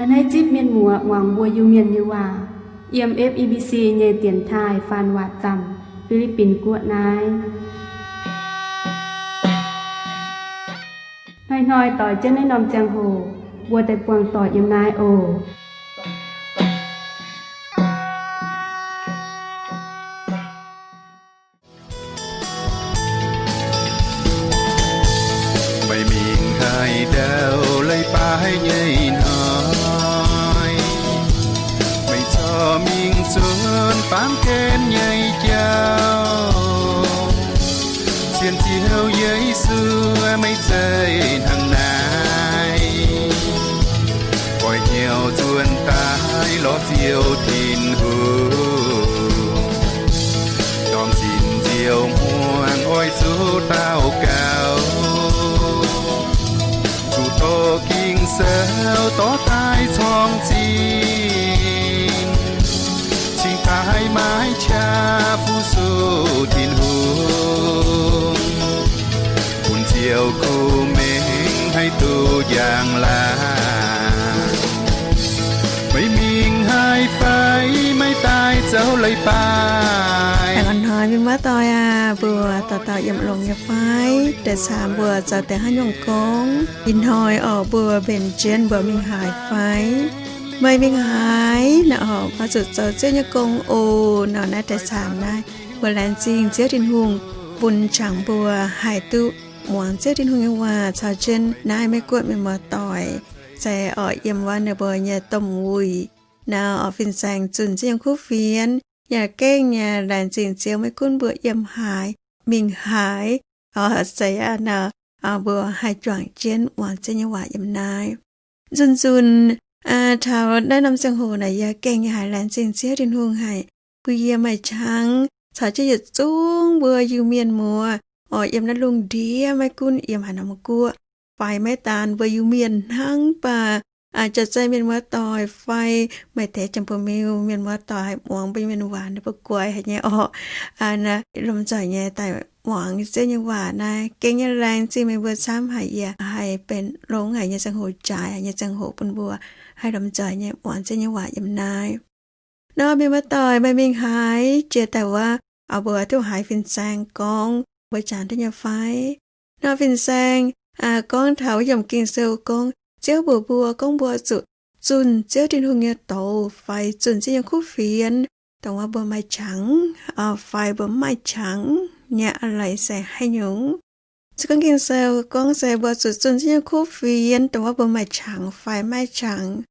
A'hneiv zipv mienh muoz muangx mbuo Iu-Mienh nyei waac yiem F E B C nyei dienx taaih faan waac zaamc, Fi^li^bin Guoqv naaiv. Hnoi-hnoi doix jienv naaiv norm ziangh hoc, mbuo daaih buangh doic yiem naaiv oc. Meih mingh haaix ndau leiz-baaix nyei hnoi, meih corc mingh zunh baamh gen nyei jauv. Sienx Ziouv Yesu, meih zeiz hnangv naaiv, oix hnyouv nzuonx daaih lorz Ziouv Tin-Hungh. Dorng zinh nziouv hmuangx oix zuqc daux gaux, zuqc doqc Ging-Sou dorh daaih corng zinh, cingx daaih maiv qaqv fu-sux Tin-Hungh, bun Ziouv kuh mengh haih duqv njang laangh. Meih mingh haaix fai, meih daaih zoux leiz-baaix. Hnoi-hnoi mienh muoz-doic aah, mbuo dauh dauh yiem longx nyei fai? Deix caamx mbuo zoux deix haaix nyungc gong? Ih hnoi orqc, mbuo mbenc jienv mbuo mingh haaix fai? Meih mingh haaix nor orqc, oix zuqc zoux Ziouv nyei gong oc. Nor naaiv deix caamx naaiv, mbuo laengz zingh Ziouv Tin-Hungh bun qangx mbuo haih duqv muangx Ziouv Tin-Hungh nyei waac caux jienv naaiv Meiv-Guoqv mienh muoz-doic, se orqc yiem wuov ninh mbuo nyei domh wuic nor, orqc fin-saeng zunh Ziouv nyei kuv fienx, yaac gengh yaac laengz zingh Ziouv, maiv gunv mbuo yiem haaix, mingh haaix, orqc se aqv nor, mbuo haih juangc jienv muangx Ziouv nyei waac yiem naaiv. Nzunc-nzunc taux naaiv norm ziangh hoc naaic, yie gengh yaac haiz laengz zingh Ziouv Tin-Hungh haic, bun yie maaih qangx caux jienv yietc zungv mbuo Iu-Mienh muoz, orqc yiem naaiv lungh ndiev, maiv gunv yiem haaix norm guoqv, fai maiv daan mbuo Iu-Mienh hnangv, mv baac jaax-zei mienh muoz-doic fai maaih deix jomc buoz-miuh mienh muoz-doic haih muangx mbuo Iu-Mienh waac, ninh mbuo guaix haic nyei orqc. Lomh nzoih nyei daaih muangx Ziouv nyei waac naaiv, gengh nyei laengz zingh meih mbuo camv haic. Yie haih benx longx haic nyei ziangh hoc, jaaix haic nyei ziangh hoc bun mbuo haih lomh nzoih nyei muangx Ziouv nyei waac yiem naaiv. Nor mienh muoz-doic, meih mingh haaix, jiex daaih wuov, mbuo duqv haiz fin-saeng gorngv mbuo jangx duqv nyei fai? Nor fin-saeng gorngv taux yiemc Ging-Sou gorngv Ziouv mbuox mbuo gorngv mbuo zuqc zunh Ziouv Tin-Hungh nyei douz fai zunh Ziouv nyei kuv fienx, dongh wuov mbuo maaih qangx fai mbuo mv maaih qangx nyei a'leiz se haaix nyungc. Se gorngv Ging-Sou gorngv se mbuo zuqc zunh Ziouv nyei kuv fienx, dongh wuov mbuo maaih qangx fai maiv qangx.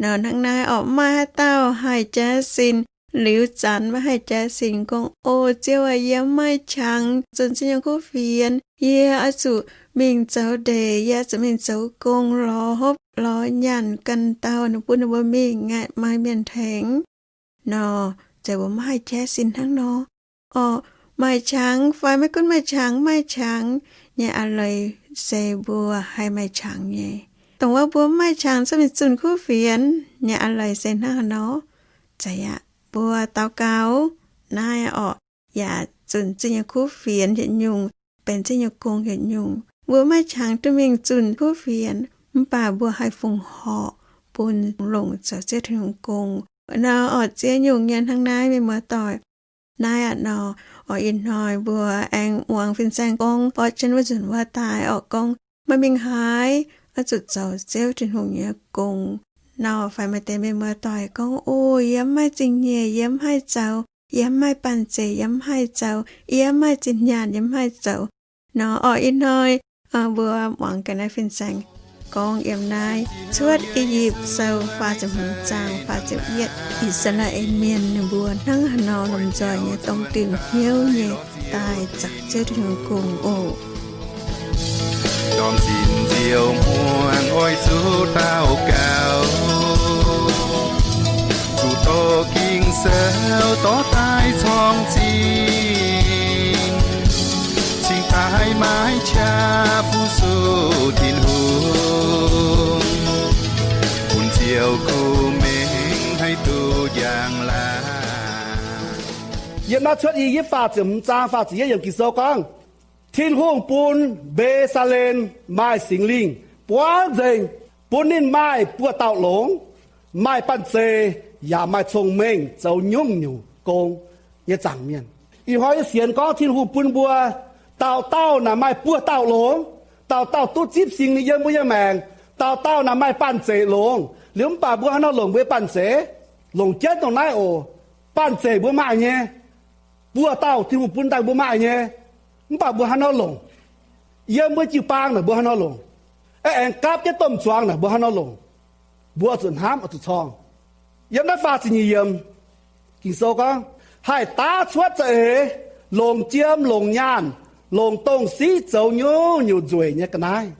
Nor hnangv naaiv orqc, maaih haaix dauh haih jaiv sin, liuz zanc maiv haih jaiv sin gorngv, O Ziouv aac, yie mv maaih qangx zunh Ziouv nyei kuv fienx. Yie oix zuqc mingh zoux ndeic, yie oix zuqc mingh zoux gong, lorz hopv lorz nyaanh, ganh dauh ninh bun ninh mbuo mingh, ngaih maaih mienh tengx. Nor, zeiz mbuo maiv haih jaiv sin hnangv nor. Orqc, maaih qangx fai maiv gunv maaih qangx mv maaih qangx nyei a'leiz se mbuo haih maaih qangx nyei. Dongh wuov mbuo mv maaih qangx cuotv mingh zunh kuv fienx nyei a'leiz se hnangv haaix nor? Zeiz aqv, mbuo daux gaux naaiv orqc, yaac zunh Ziouv nyei kuv fienx yietc nyungc, benx Ziouv nyei gong yietc nyungc. Mbuo maiv maaih qangx duqv mingh zunh kuv fienx, mv baac mbuo haih fongc horc bun longc zoux Ziouv Tin-Hungh gong. Nor orqc, ziex nyungc nyei hnangv naaiv mienh muoz-doic. Naaiv aqv nor, orqc ih hnoi mbuo aengx muangx fin-saeng gorngv borqv jienv wuov nzunc wuov daaih orqc gorngv, maaih mingh haaix oix zuqc zoux Ziouv Tin-Hungh nyei gong. Nor fai maaih deix mienh muoz-doic gorngv, O, yie mv maaih zingh nyeic, yie mv haih zoux, yie mv maaih banh zeic, yie mv haih zoux, yie mv maaih zinh nyaanh, yie mv haih zoux. Nor orqc ih hnoi mbuo muangx gaax naaiv fin-saeng gorngv yiem naaiv Cuotv I^yipv Sou faah ziepc hmz zaang faah ziepc yietv, I^saa^laa^en Mienh ninh mbuo hnangv haaix nor lomh nzoih nyei dongh dimc hnyouv nyei daaih zaangc Ziouv Tin-Hungh gong oc. Dorng zinh nziouv hmuangx oix zuqc daux gaux, zuqc doqc Ging-Sou dorh daaih corng zinh, cingx daaih maiv qaqv fu-sux Tin-Hungh, bun Ziouv kuh mengh haih duqv njang laangh. Yiem naaiv Cuotv I^yipv faah ziepc hmz zaang faah ziepc yietv yiemc Ging-Sou gorngv, Tin-Hungh bun Mbe^saa^lem maaih Singx Lingh buangv nzengc, bun ninh maaih buoz-dauh longx. maaih banh zeic yaac maaih cong-mengh zoux nyungc-nyungc gong nyei zaangc mienh. Ih hnoi yie sienx gorngv Tin-Hungh bun mbuo dauh dauh naaic maaih buoz-dauh longx, dauh dauh duqv zipv Singx Lingh yiem mbuo nyei maengc, dauh dauh naaic maaih banh zeic longx. Liuz mv baac mbuo haaix nor longc mbuo nyei banh zeic? Longc jienv dongh naaiv oc. Banh zeic mbuo maaih nyei, buoz-dauh Tin-Hungh bun daaih mbuo maaih nyei, mv baac mbuo haaix nor longc? Yiem mbuo jiu-baang naaic mbuo haaix nor longc? Aengx gapv jienv domh zuangx naaic mbuo haaix nor longc? Mbuo oix zuqc hnamv, oix zuqc corng. Yiem naaiv faah ziepc nyeic yiemc, Ging-Sou gorngv, haih daav cuotv za'eix, longc jiem longc nyaanh, longc dongh siqv zoux nyungc-nyungc nzueic nyei ga'naaiv.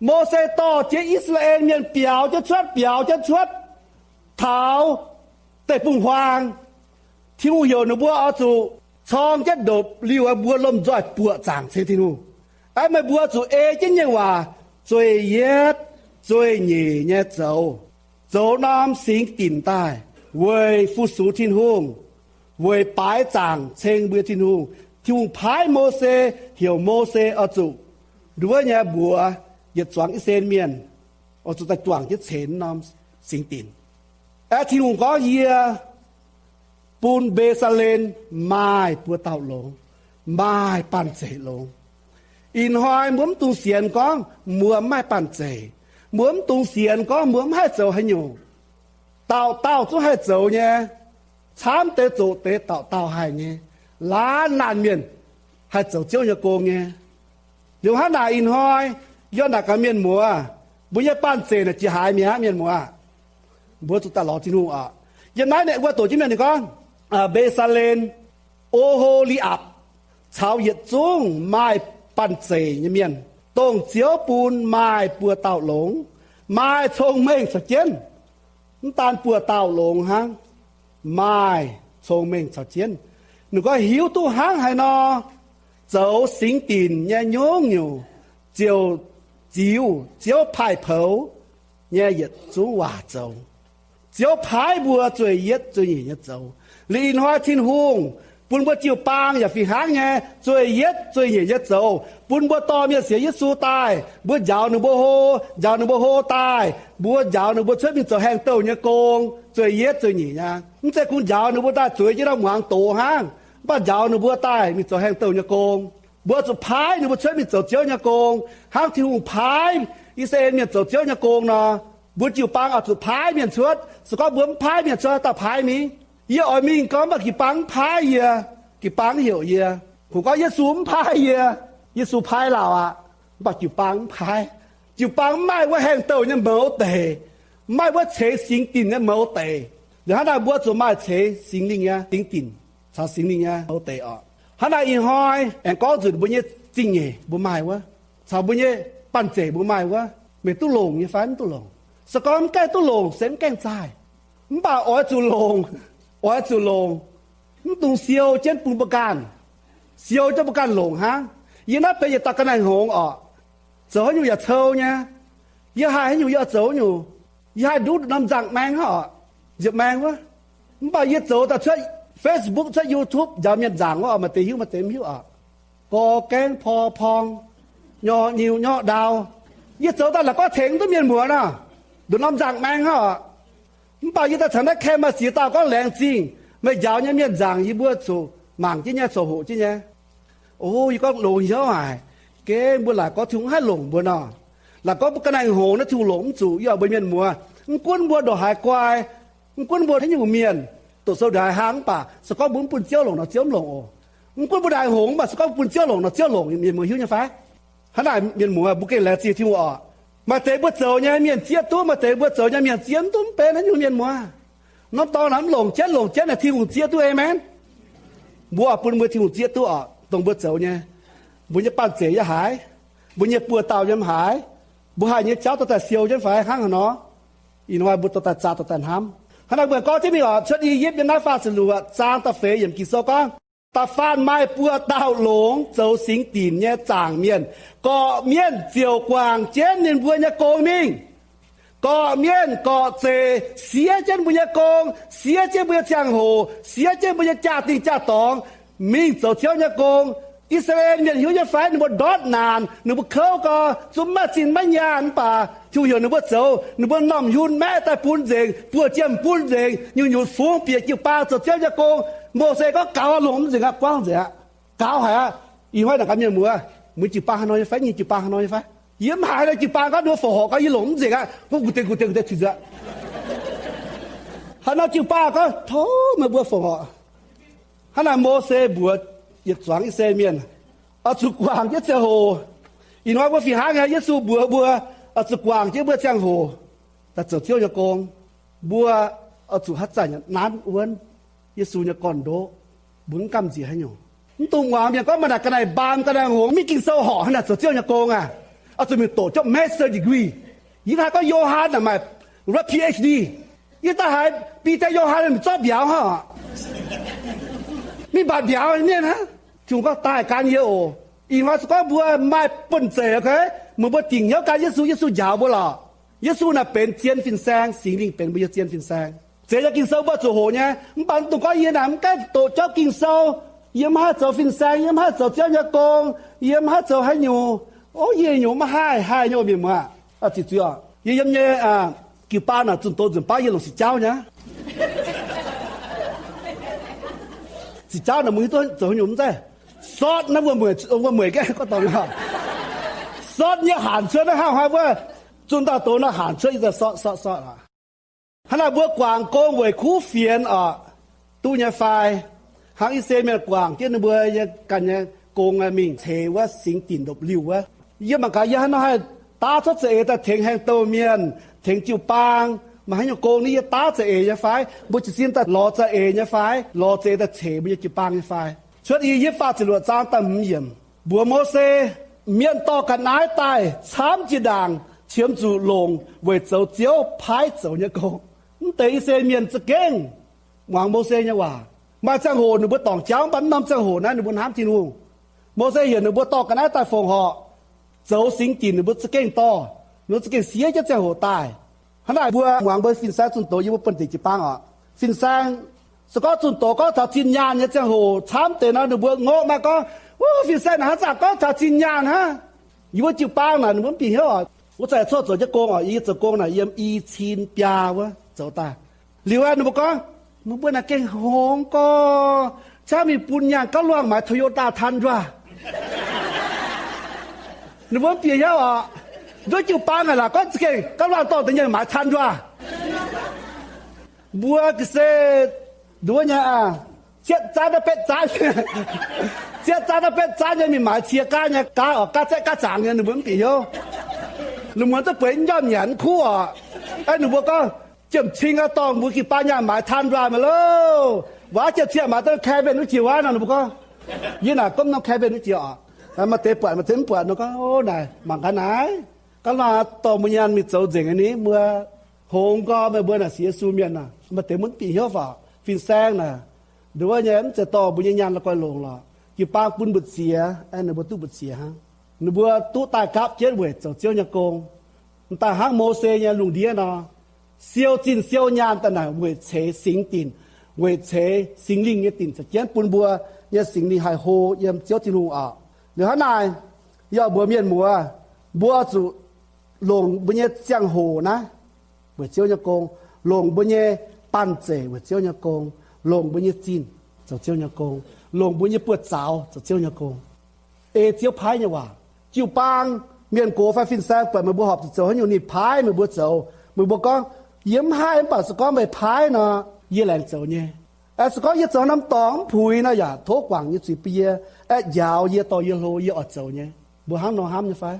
Mose dorh jiex I^saa^laa^en Mienh biaux jienv cuotv, biaux jienv cuotv taux deic-bung-huaang. Tin-Hungh heuc ninh mbuo oix zuqc corng jienv ndopv-liuh, mbuo lomh nzoih buoqc zaangc ceng Tin-Hungh. Aa, meih mbuo zuqc ei jienv nyei waac zueih yietv zueih nyeic nyei zoux, zoux norm singx dinc daaih weic fu-sux Tin-Hungh, weic baaix zaangc ceng mbuo Tin-Hungh. Tin-Hungh paaiv Mose, heuc Mose oix zuqc nduov nyei mbuox yietc zuangx I^saa^laa^en Mienh oix zuqc daaih juangc jienv ceix norm singx dinc. Aeqv, Tin-Hungh gorngv, yie bun Mbe^saa^len maaih buoz-dauh longx, maaih banh zeic longx. Ih hnoi mbuo mv dungx sienx gorngv mbuo mv maaih banh zeic. Mbuo mv dungx sienx gorngv mbuo mv haih zoux haaix nyungc. Dauh dauh zungv haih zoux nyei. Camv deix zoqc deix dauh dauh haih nyei. Laanh laanh mienh haih zoux Ziouv nyei gong nyei. Liuz hnangv naaic ih hnoi yie naaic gaax mienh muoz, mbuo nyei banh zeic naaic jiex haaix mi'aqv, mienh muoz? Mbuo zuqc daaih lorz Tin-Hungh oc. Yiem naaiv ninh mbuo doqc jienv mienh ninh gorngv, Mbe^saa^len, O^ho^li^apc caux yietc zungv maaih banh zeic nyei mienh, dongh Ziouv bun maaih buoz-dauh longx, maaih cong-mengh caux jienv. Mv daan buoz-dauh longx hnangv, maaih cong-mengh caux jienv. Ninh gorngv hiuv duqv hnangv haaix nor zoux singx dinc nyei nyungc-nyungc, ziouc ziux Ziouv paaiv poux nyei yietc zungv waac zoux. Ziouv paaiv mbuo zueih yietv zueih nyeic nyei zoux. Liuz ih hnoi Tin-Hungh bun mbuo jiu-baang yaac fih hnangv nyei zueih yietv zueih nyeic nyei zoux, bun mbuo dorh mienh sienx Yesu daaih, mbuo njaaux ninh mbuo hlo, njaaux ninh mbuo hlo daaih, mbuo njaaux ninh mbuo cuotv mingh zoux haengh-douh nyei gong, zueih yietv zueih nyeic nyei. Mv zeiz kungx njaaux ninh mbuo daaih zueiz jienv norm muangx doz hnangv, mv baac njaaux ninh mbuo daaih mingh zoux haengh-douh nyei gong. Mbuo zuqc paaiv ninh mbuo cuotv mingh zoux Ziouv nyei gong, hnangv Tin-Hungh paaiv I^saa^laa^en Mienh zoux Ziouv nyei gong nor. Mbuo jiu-baang oix zuqc paaiv mienh cuotv. Se gorngv mbuo mv paaiv mienh cuotv, daaih paaiv mingh. Yie oix mingh gorngv mv baac jiu-baang mv paaiv yie, jiu-baang mv heuc yie. Kungx gorngv Yesu mv paaiv yie, Yesu paaiv lauh aqv, mv baac jiu-baang mv paaiv. Jiu-baang mv maaih wuov haengh-douh nyei mouz deic, mv maaih wuov ceix singx dinc nyei mouz deic. Liuz hnangv naaic mbuo zuqc maaih ceix Singx Lingh nyei singx dinc caux Singx Lingh nyei mouz deic oc. Hnangv naaic ih hnoi aengx gorngv nzunc mbuo nyei zingh nyeic mbuo maaih wuov, caux mbuo nyei banh zeic mbuo maaih wuov, meih duqv longc nyei fai mv duqv longc? Se gorngv mv gaengh duqv longc se mv gaengh zaah, mv baac oix zuqc longc, oix zuqc longc. Mv dungx siou jienv bun mbuo ganh, siou jienv mbuo ganh longc hnangv. Yie naaiv benx yietc dauh ga'naaiv-hngongx oc, zoux haaix nyungc yaac cou nyei. Yie haih haaix nyungc yie oix zoux nyungc. Yie haih nduqc norm nzangc maeng hnangv oc, nziepc maeng wuov. Mv baac yie zoux daaih cuotv Facebook, cuotv YouTube njaaux mienh nzaangc wuov, maaih deix hiuv maaih deix mv hiuv oc. Gorx gaengv por pong, nyorx nyiuh nyorx ndau. Yie zoux daaih la'gorngv tengx duqv mienh muoz nor, nduqc norm nzangc maeng hnangv oc. Mv baac yie daaih caux naaiv kem maaih ziex dauh gorngv laengz zingh, meih njaaux nyei mienh nzaangc yie mbuo zuqc mangc jienv nyei, corc hoqc jienv nyei. O, yie gorngv longx hnyouv haic. Gengh mbuo laaic gorngv Tin-Hungh mv haih longc mbuo nor. Laaic gorngv mbuo ga'naaiv hngongx naaiv Tin-Hungh longc mv zuqc. Yie oix mbuox mienh muoz, mv gunv mbuo ndongc haaix guai, mv gunv mbuo haaix nyungc mienh, doqc sou ndongc haaix hlang mv baac se gorngv mbuo mv bun Ziouv longc nor, Ziouv mv longc oc. Mv gunv mbuo ndongc haaix hngongx mv baac se gorngv mbuo bun Ziouv longc nor, Ziouv longc. Mienh muoz hiuv nyei fai? Hnangv naaic mienh muoz, mbuo gengh laengz zingh Tin-Hungh oc. Maaih deix mbuo zoux nyei mienh zieqv duqv, maaih deix mbuo zoux nyei mienh zieqv mv duqv, mv benx haaix nyungc, mienh muoz. Norm dorngx naaic mv longc jienv, longc jienv naaic Tin-Hungh zieqv duqv, aamen. Mbuo oix bun mbuo Tin-Hungh zieqv duqv oc, dongh mbuo zoux nyei. Mbuo nyei banh zeic yaac haiz, mbuo nyei buoz-dauh yaac haiz, mbuo haih nyei jauv dorh daaih siou jienv fai hnangv haaix nor? Ih hnoi mbuo dorh daaih zaah, dorh daaih hnamv. Hnangv naaic mbuo gorngv jienv mingh oc, Cuotv I^yipv yiem naaiv faah ziepc luoqc zaang da'feix yiemc Ging-Sou gorngv, da'faanh maaih buoz-dauh longx zoux singx dinc nyei zaangc mienh, gorqv-mienh ziouc guangc jienv ninh mbuo nyei gong mingh. Gorqv-mienh gorqv-zeic siev jienv mbuo nyei gong, siev jienv mbuo nyei ziangh hoc, siev jienv mbuo nyei jaa-dingh jaa-dorngx, mingh zoux Ziouv nyei gong. I^saa^laa^en Mienh hiuv nyei fai? Ninh mbuo ndortv naanc, ninh mbuo kouv gau, zungv maiv maaih zinh maiv maaih nyaanh, mv baac Tin-Hungh heuc ninh mbuo zoux, ninh mbuo m'normh nyunc maeqv daaih bun nzengc, buoz-jiem bun nzengc, nyungc-nyungc fungx bieqc jiu-baang zoux Ziouv nyei gong. Mose gorngv, Gaux, longc mv nzengc aqv, buangv nzengc aqv. Gaux haic aqv. Ih hnoi naaic gaax mienh muoz, mbuo jiu-baang haaix nor nyei fai? Nyei jiu-baang haaix nor nyei fai? Yie mv haiz nor jiu-baang gorngv ninh mbuo fongc horc gorngv yie longc mv nzengc aqv. Gorngv gu'deix gu'deix gu'deix cingx nzuonx. Haaix nor jiu-baang gorngv tov meih mbuo fongc horc. Hnangv naaic Mose mbuox yietc zuangx I^saa^laa^en Mienh, oix zuqc guangc jienv ziangh hoc. Ih hnoi mbuo fih hnangv nyei, Yesu mbuox mbuo, oix zuqc guangc jienv mbuo ziangh hoc daaih zoux Ziouv nyei gong. Mbuo oix zuqc haaix zanc nanv wuonv Yesu nyei gorn-ndoqv, mbuo mv gamh nziex haaix nyungc. Mv dungx muangx mienh gorngv maaih naaic ga'naaiv mbaam ga'naaiv hngongx mingh Ging-Sou horc hnangv naaic zoux Ziouv nyei gong aqv. Oix zuqc mingh doqc jopv master degree. Yie daaih haiz gorngv Yo^han naaic maaih PhD. Yie daaih haiz Bide, Yo^han mingh zorqv mbiauz hnangv. Mingh mbatc mbiauz mienh hnangv. Tin-Hungh gorngv, Daaih gan yie oc. Ih hnoi se gorngv mbuo maaih buonv-zeic, meih mbuo dingc hnyouv gan Yesu, Yesu njaaux mbuo lorqc. Yesu naaic benx zien fin-saeng, Singx Lingh benx mbuo nyei zien fin-saeng. Zeiz nyei Ging-Sou mbuo zuqc hoqc nyei. Mv baac mv dungx gorngv yie naaic mv gaengh doqc jauv Ging-Sou, yie mv haih zoux fin-saeng, yie mv haih zoux Ziouv nyei gong, yie mv haih zoux haaix nyungc. Ov, yie nyungc maiv haih, haih nyei mienh muoz. Ziqc zuiz, yie yiem nyei jiu-baang naaic zunh doz nzunc baav yie longc sic jauv nyei. Sic jauv naaic mbuo hiuv duqv zoux haaix nyungc mv zeiz? Sortv naaiv wuom-mueic, wuom-mueic gaengh gorngv dorngx, sortv nyei hanc cuotv naaiv hnangv haaix wuov, zunh dauh doz naaiv hanc cuotv yie daaih sortv sortv sortv aqv. Hnangv naaic mbuo guangc gong weic kuv fienx oc, duqv nyei fai? Hnangv I^saa^laa^en Mienh guangc jienv ninh mbuo nyei ganh nyei gong mingh ceix wuov singx dinc ndopv-liuh wuov. Yie mangc gaax yie haaix nor haih daav cuotv za'eix daaih tengx haengh douh mienh, tengx jiu-baang, maaih haaix nyungc gong ni yie daav za'eix nyei fai? Mbuo jiez sin daaih lorz za'eix nyei fai? Lorz za'eix daaih ceix mbuo nyei jiu-baang nyei fai? Cuotv i Yipv faah ziepc luoqc zaang da'hmz yiemc mbuox Mose, Mienh dorh ga'naaiv daaih camv jiex ndaangc, qiemx zuqc longc weic zoux Ziouv paaiv zoux nyei gong. Mv deix I^saa^laa^en Mienh za'gengh muangx Mose nyei waac. Maaih ziangh hoc ninh mbuo dorngc jauv, mv baac mv norm ziangh hoc naaiv ninh mbuo hnamv Tin-Hungh. Mose heuc ninh mbuo dorh ga'naaiv daaih fongc horc, zoux singx dinc ninh mbuo za'gengh dorh, ninh mbuo za'gengh siev jienv ziangh hoc daaih. Hnangv naaic mbuo muangx mbuo fin-saeng zunh doz yiem mbuo buonv-deic jiu-baang oc. Fin-saeng se gorngv zunh doz gorngv taux zinh nyaanh nyei ziangh hoc camv deix nor, ninh mbuo ngorqv maiv gorngv, Wuov fin-saeng naaic hnangv zanc gorngv taux zinh nyaanh hnangv. Yie mbuo jiu-baang naaic ninh mbuo mv bieqc hnyouv oc. Wuov zanc coqv zoux jienv gong oc, yie zoux gong naaic yiem i cin biaa wuov zoux daaih. Liuz ninh mbuo gorngv, Meih mbuo naaic gengh hngongx gorx, camv mingh bun nyaanh gauv luangh maaiz Toyota Tundra. Ninh mbuo mv bieqc hnyouv oc. Nduov jiu-baang naaic laaic gorngv za'gengh gauv luangh dorh deix nyaanh maaiz Tundra. Mbuo ga'sie nduov nyei aqv, ziepv zaanv naaiv betv zaanv, ziepv zaanv naaiv betv zaanv nyei mingh maaiz cie gaav nyei gaav oc, gaav zaeqv gaav zaangc nyei, ninh mbuo mv bieqc hnyouv. Ninh mbuo zungv bueix njormh nyanc mv kuv oc. Aeqv, ninh mbuo gorngv, Jiem-cing aqv, dorh mbuo jiu-baang nyaanh maaiz Tundra maah loh. Waac jiem-cing maaiz daaih Kevin wuov jiex wuov nor, ninh mbuo gorngv. Yie naaic gomv norm Kevin wuov jiex oc. Maaih deix buatc, maaih deix mv buatc nor gorngv, Ov, naaic mangc gaax naaic, gaav luangh dorh mbuo nyaanh mingh zoux nzengc ni, mbuo hngongx gorx, meih mbuo naaic sienx Yesu mienh naaic. Maaih deix mv bieqc hnyouv faaux, fin-saeng naaic nduov nyei, mv zeiz dorh mbuo nyei nyaanh la'guaih longc lorqc. Jiu-baang bun mbu'ziex, aeqv, ninh mbuo duqv mbu'ziex hnangv. Ninh mbuo duqv daaih gapv jienv weic zoux Ziouv nyei gong. M'daaih hnangv Mose nyei lungh ndiev nor, siou zinh siou nyaanh daaih naaic weic ceix singx dinc, weic ceix Singx Lingh nyei dinc caux jienv bun mbuo nyei Singx Lingh haih hlo yiem Ziouv Tin-Hungh oc. Liuz hnangv naaic, yie oix mbuox mienh muoz, mbuo zuqc longc mbuo nyei ziangh hoc naaiv weic Ziouv nyei gong, longc mbuo nyei banh zeic weic Ziouv nyei gong, longc mbuo nyei zinh zoux Ziouv nyei gong, longc mbuo nyei buoz-zaux zoux Ziouv nyei gong. Ei Ziouv paaiv nyei waac. Jiu-baang, mienh gox fai fin-saeng buatc meih mbuo horpc zuqc zoux haaix nyungc ninh paaiv meih mbuo zoux, meih mbuo gorngv, Yie mv haih, mv baac se gorngv meih paaiv nor, yie laengz zoux nyei. Aeqv, se gorngv yie zoux norm dorngx mv puix nor yaac tov guangc nyei zuiz bun yie, aeqv, njaaux yie, dorh yie hlo, yie oix zoux nyei. Mbuo hnangv nor hnamv nyei fai?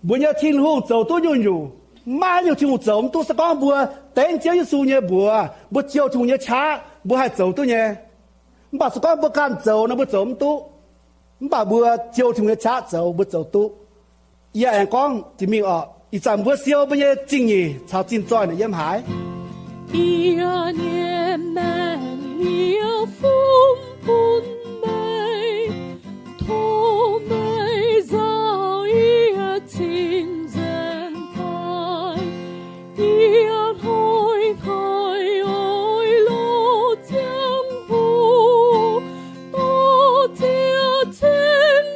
Mbuo nyei Tin-Hungh zoux duqv nyungc-nyungc. Mv maaih haaix nyungc Tin-Hungh zoux mv duqv. Se gorngv mbuo dengv Ziouv Yesu nyei mbuox, mbuo jouh Tin-Hungh nyei qaqv, mbuo haih zoux duqv nyei. Mv baac se gorngv mbuo ganh zoux nor, mbuo zoux mv duqv. Mv baac mbuo jouh Tin-Hungh nyei qaqv zoux, mbuo zoux duqv. Yie aengx gorngv jiex mingh oc. Ih zanc mbuo siou mbuo nyei zingh nyeic caux zinh zoih naaic yiem haaix? Yie nyei maengc yie fungx bun meih, tov meih nzauh yie cing-nzengc daaih. Yie hnoi-hnoi oix lorz ziangh hoc dorh Ziouv cing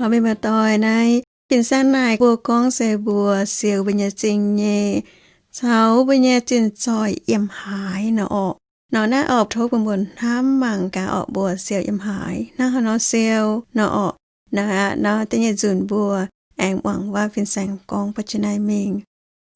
Oc, mienh muoz-doic, naaiv fin-saeng naaic mbuo gorngv se mbuo siou mbuo nyei zingh nyeic caux mbuo nyei zinh zoih yiem haaix nor orqc. Nor naaiv oc, tov bun mbuo hnamv mangc gaax orqc, mbuo siou yiem haaix, hnangv haaix nor siou nor orqc. Naaiv aqv, nor da'nyeic nzunc mbuo aengx muangx waac fin-saeng gorngv ba'jiex naaiv mingh.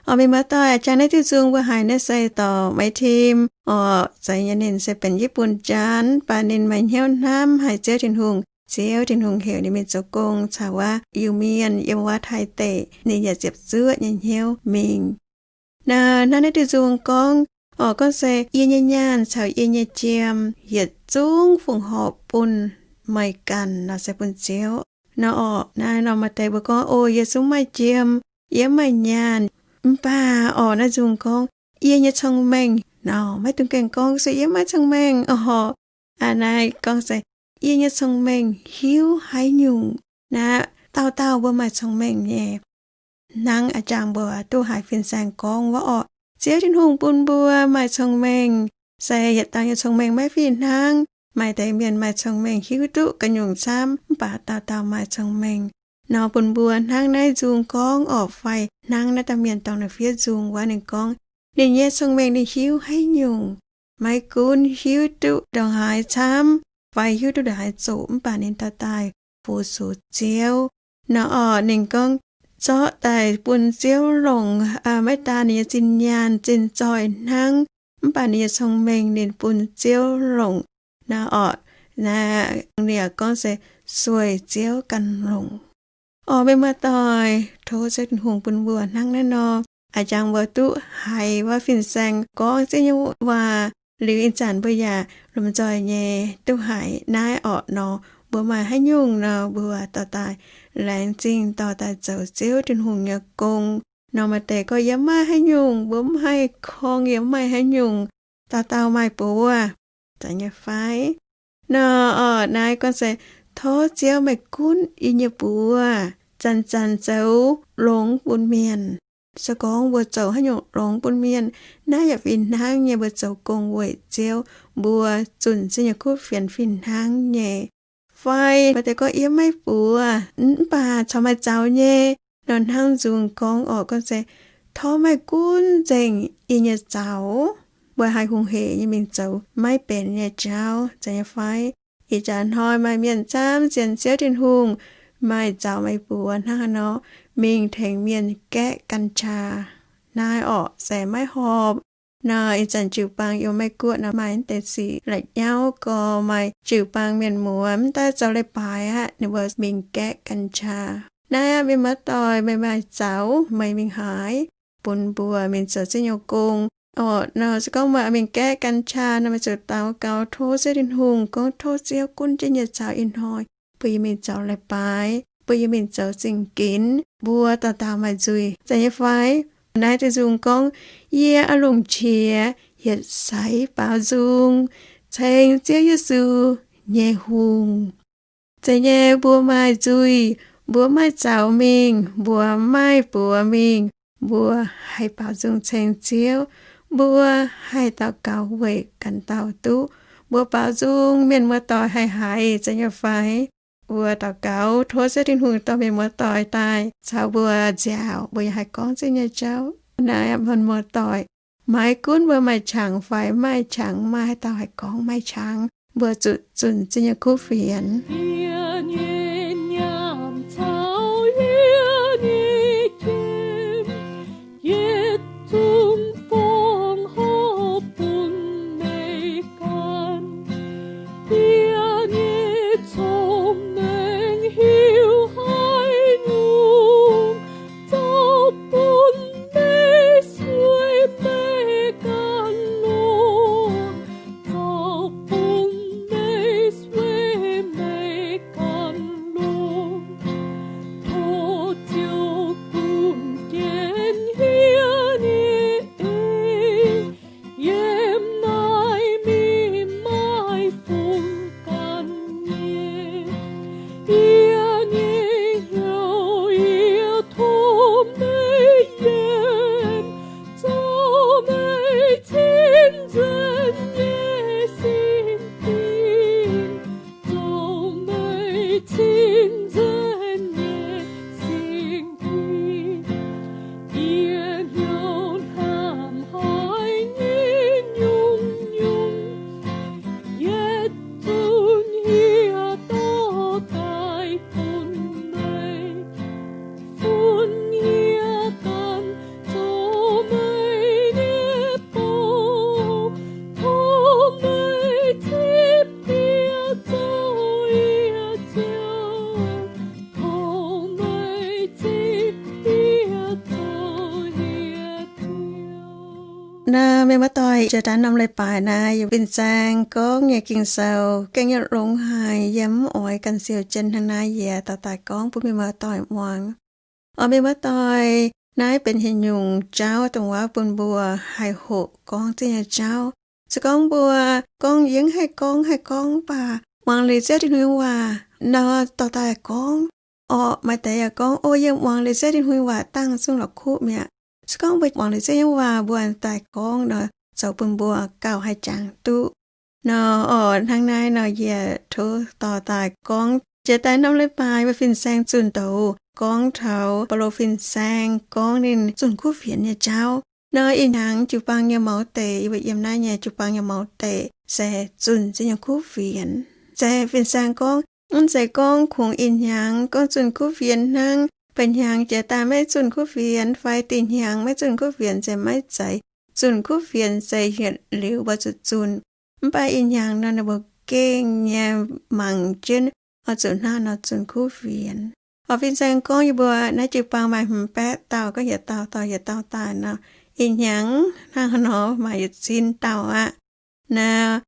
Oc, mienh muoz-doic, jangx naaiv diuh nzung mbuo haiz naaiv se dorh maiv tim orqc, zeiz nyei ninh se benx yietc bun janx, mv baac ninh maaih hnyouv hnamv haic Ziouv Tin-Hungh. Ziouv Tin-Hungh heuc ninh mingh zoux gong caux wuov Iu-Mienh yiem wuov Taiv deic, ninh yaac ziepc zuoqv nyei hnyouv mingh. Naaiv, naaiv diuh nzung gorngv orqc, gorngv se yie nyei nyaanh caux yie nyei jiem yietc zungv fongc horc bun meih ganh, nor se bun Ziouv. Nor orqc, naaiv nor maaih deix mbuo gorngv, o, yie zungv maaih jiem, yie maaih nyaanh, mv baac orqc, naaiv nzung gorngv yie nyei cong-mengh nor, maiv dungx gengh gorngv se yie maaih cong-mengh orqc. Aa, naaiv gorngv se yie nyei cong-mengh hiuv haaix nyungc. Naaiv dauh dauh mbuo maaih cong-mengh nyei. Hnangv a'jangc mbuo duqv haiz fin-saeng gorngv wuov orqc, Ziouv Tin-Hungh bun mbuo maaih cong-mengh, se yietc dauh nyei cong-mengh maiv fih hnangv. Maaih deix mienh maaih cong-mengh hiuv duqv ga'nyungc camv, mv baac dauh dauh maaih cong-mengh. Nor bun mbuo hnangv naaiv nzung gorngv orqc, fai hnangv naaiv dauh mienh dorngx naaiv fiev nzung wuov, ninh gorngv ninh nyei cong-mengh ninh hiuv haaix nyungc, maiv gunv hiuv duqv ndongc haaix camv fai hiuv duqv ndongc haaix zoqc, mv baac ninh dauh daaih fu-sux Ziouv. Nor orqc, ninh gorngv zorqv daaih bun Ziouv longc, maiv daan ninh nyei zinh nyaanh zinh zoih hnangv, mv baac ninh nyei cong-mengh ninh bun Ziouv longc. Nor orqc, naaiv ninh yaac gorngv se sueih Ziouv ganh longc. Orqc, mienh muoz-doic, tov Ziouv Tin-Hungh bun mbuo hnangv naaiv nor. A'jangc mbuo duqv haiz wuov fin-saeng gorngv Ziouv nyei waac liuz, ih zanc mbuo yaac lomh nzoih nyei duqv haiz naaiv orqc nor, mbuo maaih haaix nyungc nor, mbuo dorh daaih laengz zingh dorh daaih zoux Ziouv Tin-Hungh nyei gong. Nor maaih deix gorngv yie maaih haaix nyungc, mbuo mv haih korng, yie maaih haaix nyungc, dauh dauh maaih buoz, zeiz nyei fai? Nor orqc, naaiv gorngv se tov Ziouv meih gunv yie nyei buoz zanc-zanc zoux longx bun mienh. Se gorngv mbuo zoux haaix nyungc longx bun mienh, naaiv yaac fih hnangv nyei, mbuo zoux gong weic Ziouv, mbuo zunc Ziouv nyei kuv fienx fih hnangv nyei. Fai maaih deix gorngv yie maiv buoz, mv baac corc maaih zaux nyei. Nor hnangv nzung gorngv orqc, gorngv se tov meih gunv nzengc yie nyei zaux, mbuo haih hungh hec nyei mingh zoux maiv benx nyei jauv, zeiz nyei fai? Ih jaax hnoi maaih mienh camv sienx Ziouv Tin-Hungh, maaih zaux maaih buoz hnangv haaix nor, mingh tengx mienh gaeqv กัญชา. Naaiv orqc se maiv horpc. Nor ih zanc jiu-baang yiem Meiv Guoqv nor maaih deix sic la'nyauv gorx, maaih jiu-baang mienh muoz mv daaih zoux leiz-baaix aqv, ninh mbuo mingh gaeqv กัญชา. Naaiv aqv, mienh muoz-doic, meih maaih zaux meih mingh haaix, bun mbuo mingh zoux Ziouv nyei gong. Orqc, nor se gorngv meih mingh gaeqv กัญชา nor, meih zuqc daux gaux tov Ziouv Tin-Hungh gorngv, tov Ziouv gunv jienv yie nyei zaux ih hnoi bun yie mingh zoux leiz-baaix, bun yie mingh zoux zingh ginx, mbuo dauh dauh maaih nzuih, zeiz nyei fai? Naaiv diuh nzung gorngv, yie oix longc qiex yietc seix baaux nzung ceng Ziouv Yesu nyei hungh. Zeiz nyei, mbuo maaih nzuih, mbuo maaih zaux mingh, mbuo maaih buoz mingh, mbuo haih baaux nzung ceng Ziouv, mbuo haih daux gaux weic ganh dauh duqv. Mbuo baaux nzung, mienh muoz-doic haih haiz, zeiz nyei fai? Mbuo daux gaux tov Ziouv Tin-Hungh dorh mienh muoz-doic daaih caux mbuo nziaauc, mbuo yaac haih gorngv Ziouv nyei jauv. Naaiv aqv, mienh muoz-doic, maiv gunv mbuo maaih qangx fai maaih qangx, maaih haaix dauh haih gorngv maaih qangx, mbuo zuqc zunc Ziouv nyei kuv fienx. Naaiv mienh muoz-doic, jiex daaih norm leiz-baaix naaiv yiem fin-saeng gorngv nyei Ging-Sou gengh nyei longx haic, yie mv oix ganh siou jienv hnangv naaiv, yie dorh daaih gorngv bun mienh muoz-doic muangx. Orqc, mienh muoz-doic, naaiv benx haaix nyungc jauv dongh wuov bun mbuo haih hoqc gorngv zingh nyei jauv. Se gorngv mbuo gorngv yie haih gorngv, haih gorngv baac muangx liuz Ziouv Tin-Hungh nyei waac nor dorh daaih gorngv. Orqc, maaih deix yaac gorngv, O, yie muangx liuz Ziouv Tin-Hungh nyei waac dangh zungv la'kuqv mi'aqv. Se gorngv mbuo muangx liuz Ziouv nyei waac mbuo daaih gorngv nor, zoux bun mbuo gauh haih jangx duqv. Nor orqc, hnangv naaiv nor yie tov dorh daaih gorngv jiex daaih norm leiz-baaix mbuo fin-saeng zunh douz gorngv taux Baulo fin-saeng gorngv ninh zunh kuv fienx nyei jauv. Nor ih hnyangx jiu-baang nyei mouz deic, yie mbuo yiem naaiv nyei jiu-baang nyei mouz deic se zunh zingh nyei kuv fienx. Se fin-saeng gorngv, mv zeiz gorngv kungx ih hnyangx gorngv zunh kuv fienx hnangv, ba'hnyangx jiex daaih maiv zunh kuv fienx fai dih hnyangx maiv zunh kuv fienx se maiv zeiz. Zunh kuv fienx se yietc liuz mbuo zuqc zunh. Mv baac ih hnyangx nor ninh mbuo gengh nyei mangc jienv oix zuqc hnangv nor zunh kuv fienx. Orqc, fin-saeng gorngv yie mbuo naaiv jiu-baang maaih hmz baeqv dauh, gorngv yietc dauh dorh yietc dauh daaih nor, ih hnyangx hnangv haaix nor maaih yietc cin dauh aqv. Naaiv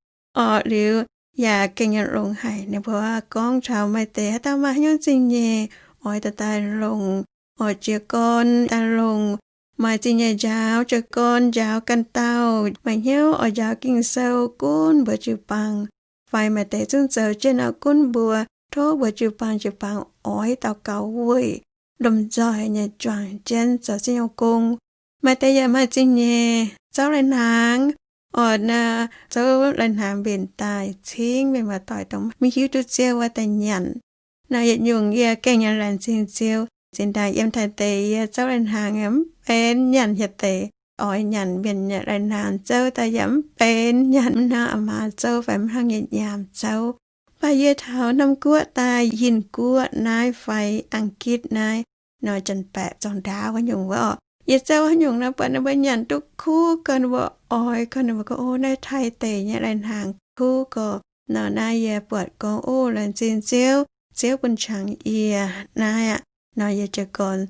orqc, liuz yaac gengh nyei longx haic. Ninh mbuo gorngv taux maaih deix haaix dauh maaih haaix nyungc zingh nyeic oix dorh daaih longc, oix jiez gorn daaih longc, maaih zingh nyeic njaaux jiez gorn njaaux ganh dauh, maaih hnyouv oix njaaux Ging-Sou gunv mbuo jiu-baang, fai maaih deix zungv zoux jienv nor gunv mbuo, tov mbuo jiu-baang jiu-baang oix daux gaux weic lomh nzoih nyei juangc jienv zoux zingh nyei gong. Maaih deix yaac maaih zingh nyeic zouv lai-hnaangx, orqc, naaiv zouv lai-hnaangx mbenc daaih cingv mienh muoz-doic dongh maiv hiuv duqv Ziouv wuov daaih nyanc. Naaiv yietc nyungc yie gengh nyei laengz zingh Ziouv. Zinh ndaangc yiem Taiv deic yie zouv lai-hnaangx mv benx nyanc hieh deix. Oix nyanc mienh nyei lai-hnaangx zouv daaih yaac mv benx nyanc mv hnangv a'maaz zouv fai mv hnangv nyei nyaam zouv. Mv baac yie taux norm guoqv daaih, Yinh guoqv naaiv fai A'gitv naaiv, nor janx-baeqc zorng ndaauv wuov nyungc wuov orqc, yie zouv haaix nyungc nor buatc ninh mbuo nyanc duqv kuv gorx, ninh mbuo oix gorx, ninh mbuo gorngv, O, naaiv Taiv deic nyei lai-hnaangx kuv gorx. Nor naaiv yie buatc gorngv, O, laengz zingh Ziouv, Ziouv bun qangx yie naaiv aqv. Nor yie jiez gorn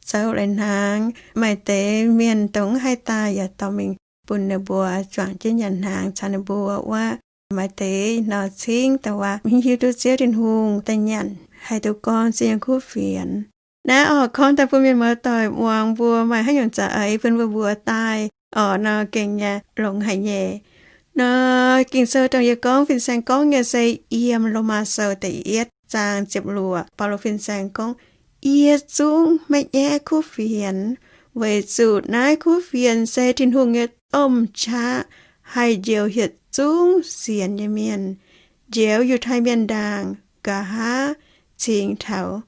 zouv lai-hnaangx. Maaih deix mienh dongh mv haih daaih yaac dorh mingh bun ninh mbuo juangc jienv nyanc hnaangx caux ninh mbuo wuov. Maaih deix nor cingv dongh wuov maiv hiuv duqv Ziouv Tin-Hungh daaih nyanc, haih duqv gorngv zingh nyei kuv fienx. Naaiv orqc, gorngv daaih bun mienh muoz-doic muangx mbuo maaih haaix nyungc za'eix bun mbuo mbuox daaih orqc, nor gengh nyei longx haic nyei. Nor Ging-Sou dongh yie gorngv fin-saeng gorngv nyei se yiem Lomaa Sou da'yietv zaang ziepc luoqc, Baulo fin-saeng gorngv, Yie zungv maiv nyaiv kuv fienx, weic zuqc naaiv kuv fienx se Tin-Hungh nyei domh qaqv, haih njoux yietc zungv sienx nyei mienh, njoux Yiutai Mienh ndaangc, nqa'haav cingx taux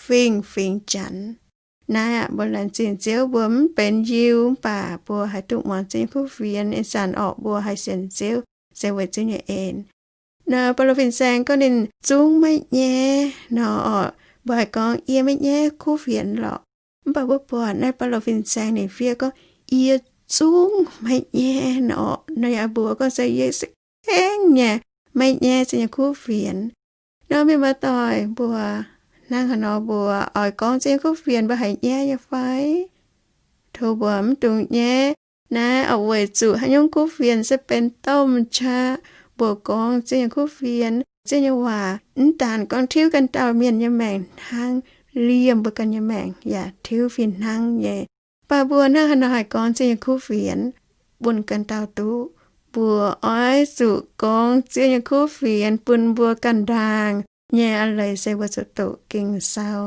fingx-fingx Janx. Naaiv aqv, mbuo laengz zingh Ziouv mbuo mv benx Yiu, mv baac mbuo haih duqv muangx Ziouv nyei kuv fienx. Ih zanc orqc mbuo haih sienx Ziouv se weic Ziouv nyei en. Nor Baulo fin-saeng gorngv ninh zungv maiv nyaiv nor orqc, mbuo haih gorngv yie maiv nyaiv kuv fienx lorqc. Mv baac mbuo buatc naaiv Baulo fin-saeng ninh fiev gorngv, Yie zungv maiv nyaiv nor orqc, nor yaac mbuox gorngv se yie se gengh nyei maiv nyaiv Ziouv nyei kuv fienx. Nor mienh muoz-doic mbuo, hnangv haaix nor mbuo oix gorngv Ziouv nyei kuv fienx mbuo haih nyaiv nyei fai? Tov mbuo mv dungx nyaiv. Naaiv orqc weic zuqc haaix nyungc kuv fienx se benx domh qaqv. Mbuo gorngv Ziouv nyei kuv fienx, Ziouv nyei waac mv daanh gorngv tiuv ganh dauh mienh nyei maengc hnangv, liemh mbuo ganh nyei maengc yaac tiuv fih hnangv nyei. Mv baac mbuo hnangv haaix nor haih gorngv Ziouv nyei kuv fienx? Bun ganh dauh duqv. Mbuo oix zuqc gorngv Ziouv nyei kuv fienx bun mbuo ganh ndaangc nyei. A'leiz se mbuo zuqc doqc Ging-Sou,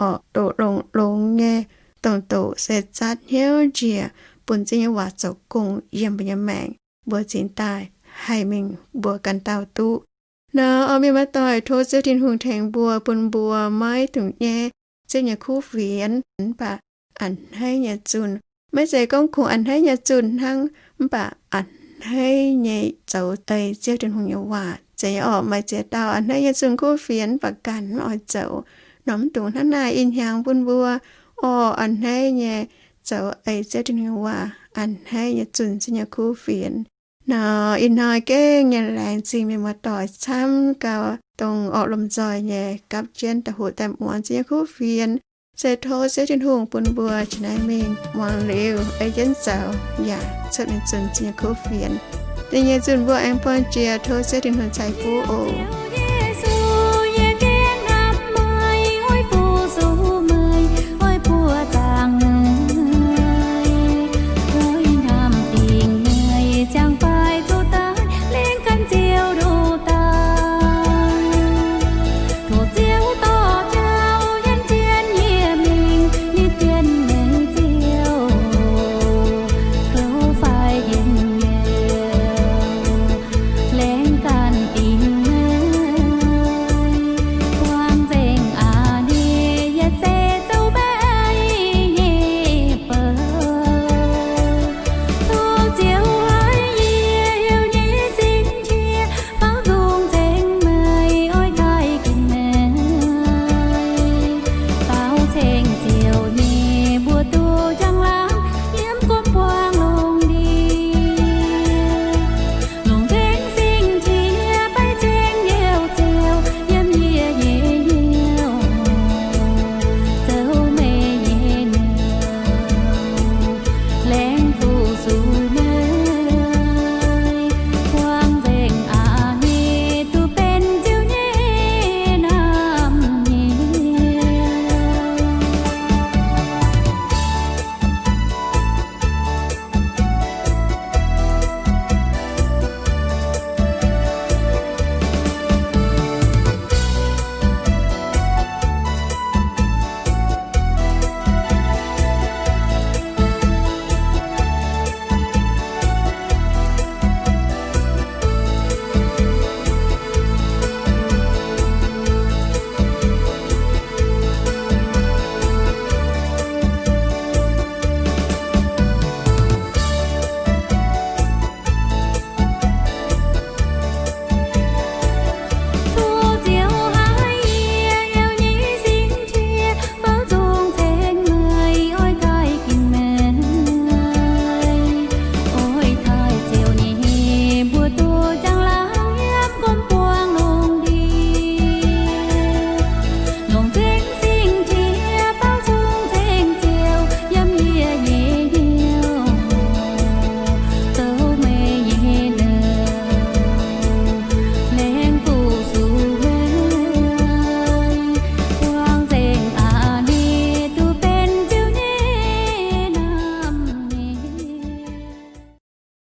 orqc doqc longx-longx nyei, dongh doqc se zatv hnyouv njiec bun Ziouv nyei waac zoux gong yiem mbuo nyei maengc, mbuo cingx daaih haih mingh mbuo ganh dauh duqv. Nor orqc mienh muoz-doic, tov Ziouv Tin-Hungh tengx mbuo, bun mbuo maiv dungx nyaiv Ziouv nyei kuv fienx, mv baac a'hneiv nyei zunh. Maiv zeiz gorngv kungx a'hneiv nyei zunh hnangv, mv baac a'hneiv nyei zoux ei Ziouv Tin-Hungh nyei waac. Zeiz nyei orqc, maaih ziex dauh a'hneiv nyei zunh kuv fienx mv baac ganh mv oix zoux. Nor mv dungx hnangv naaic. Ih hnyangx bun mbuo orqc a'hneiv nyei zoux ei Ziouv Tin-Hungh nyei waac, a'hneiv nyei zunh Ziouv nyei kuv fienx. Nor ih hnoi gengh nyei laengz zingh mienh muoz-doic camv gau, dongh orqc lomh nzoih nyei gapv jienv da'hoqc daaih muangx Ziouv nyei kuv fienx. Se tov Ziouv Tin-Hungh bun mbuo jiex naaiv mingh muangx liuz ei jienv zoux yaac cuotv mingh zunh zinh nyei kuv fienx. Da'nyeic nzunc mbuo aengx buangh jiex, tov Ziouv Tin-Hungh ceix fuqv oc.